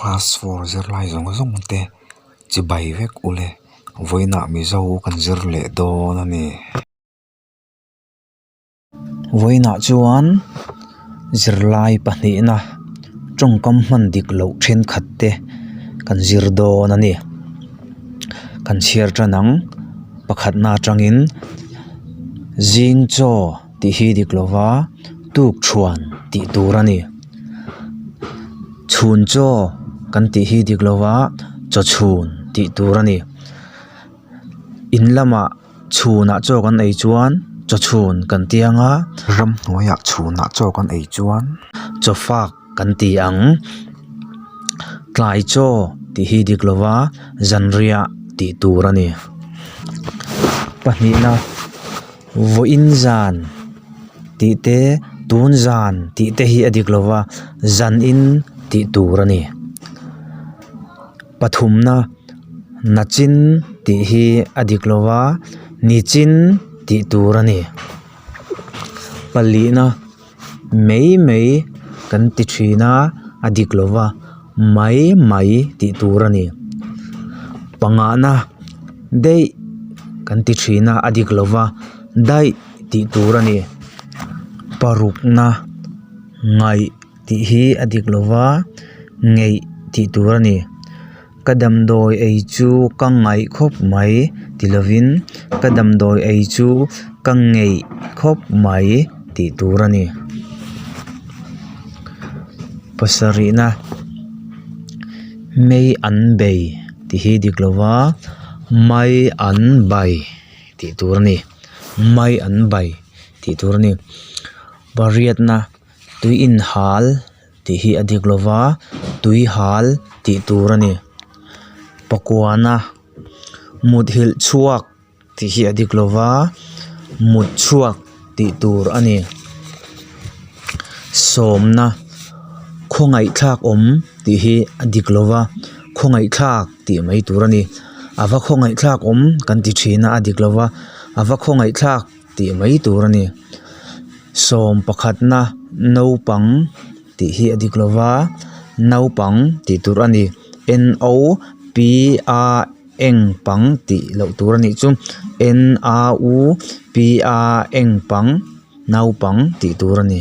Class four zirlai zawng zawng te chibai vek ule vawiinah Mizo kan zir leh dawn a ni. Vawiinah chuan zirlai pahnihna tawngkam hman dik loh thenkhat te kan zir dawn a ni. Kan chhiar tan ang pakhatna atangin zing chaw. Tih hi dik lova tuk thuan tih tur a ni. Chhun chaw kan tih hi dik lova chaw chhun tih tur a ni. In lamah chhunah chaw kan ei chuan chaw chhun kan ti ang a. Ramhnuaiah chhunah chaw kan ei chuan chaw fak kan ti ang. Tlai chaw tih hi dik lova zanriah tih tur a ni. Pahnihna. Vawiin zan tih te tun zan tih te hi a dik lo va zanin tih tur a ni. Pathumna nachin tih hi a dik lo va nichin tih tur a ni. Palina mai mai kan ti thin a a dik lo va mai mai tih tur a ni. Pangana daih kan ti thin a a dik lo va daih tih tur a ni. Parukna ngaih tih hi a dik lo va ngeih tih tur a ni. Ka damdawi ei chu ka ngaih khawp mai ti lovin ka damdawi ei chu ka ngeih khawp mai tih tur a ni. Pasarihna mei an bei tih hi dik lova mai an bai tih tur a ni mai an bai tih tur a ni. Pariatna tui inhal. Tih hi a dik lova tui hal tih tur a ni. Pakuana muthilh chhuak tih hi a dik lova mut chhuak tih tur a ni. Sawmna khawngaihthlak awm tih hi a dik lova khawngaihthlak tih mai tur a ni. A va khawngaihthlak awm kan ti thin a a dik lova a va khawngaihthlak. Tih mai tur a ni. Sawm pakhatna naupang tih hi a dik lo va, naupang tih tur a ni. N O P A eng pang tih loh tur a nih chu. N A U P A eng pang naupang tih tur a ni.